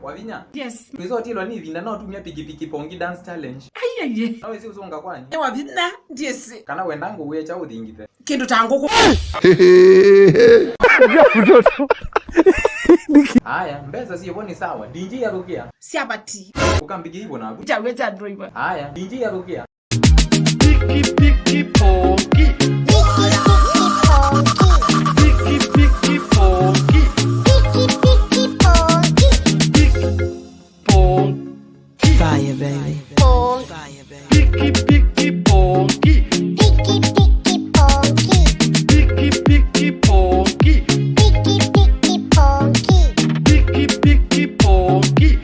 Wavinya. Yes. Twizotilwa ni ivinda no tumia pikipiki pongi dance challenge. Aiye. Nawe si usunga kwani. Wavinya. Yes. Kana wenda nguwe cha uthingithe. Kindu ta nguku. Aya, mbesa siyo ni sawa. Dinji ya rukia. Siabati. Ukambigi hivyo na. Chaweta driver. Aya, dinji ya rukia. Piki piki pongi. Piki piki pongi. Piki pongi. Fire, baby. Fire, baby. Piki piki pongi. Piki piki pongi. Piki piki pongi.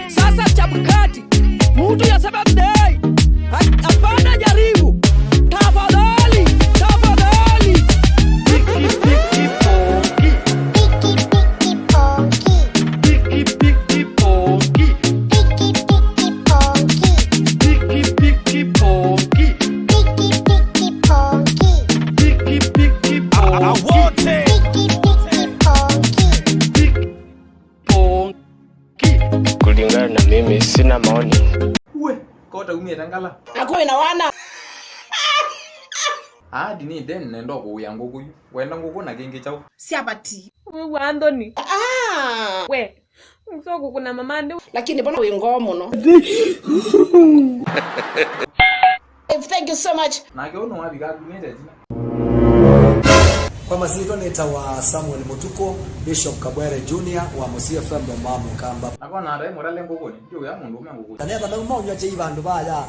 Sasa Chebukati, mtu ya Seventh Day, hapana jaribu. Tafadhali, tafadhali. Piki piki pongi. Piki piki pongi. Piki piki pongi. Piki piki pongi. Piki pongi. Kulingana na mimi sina maoni. Uwe, kota umie tangala. Akuwe na wana. Adi ni den nendo kuya nguku. Wenda nguku na kingi chau. Siabati. Wewe Anthony. Ah. We. Msoko kuna mama ndi. Lakini mbona wingo muno? Thank you so much. Nake uno wapi kakumete jina. Kwa mazito neta wa Samuel Mutuko, Bishop Kabwere Jr. wa Musia FM Mama Mukamba. Nakona ata imurale nguku ni. Ndio ya mundu ume nguku. Tanetha na umaonywa chei bandu baya.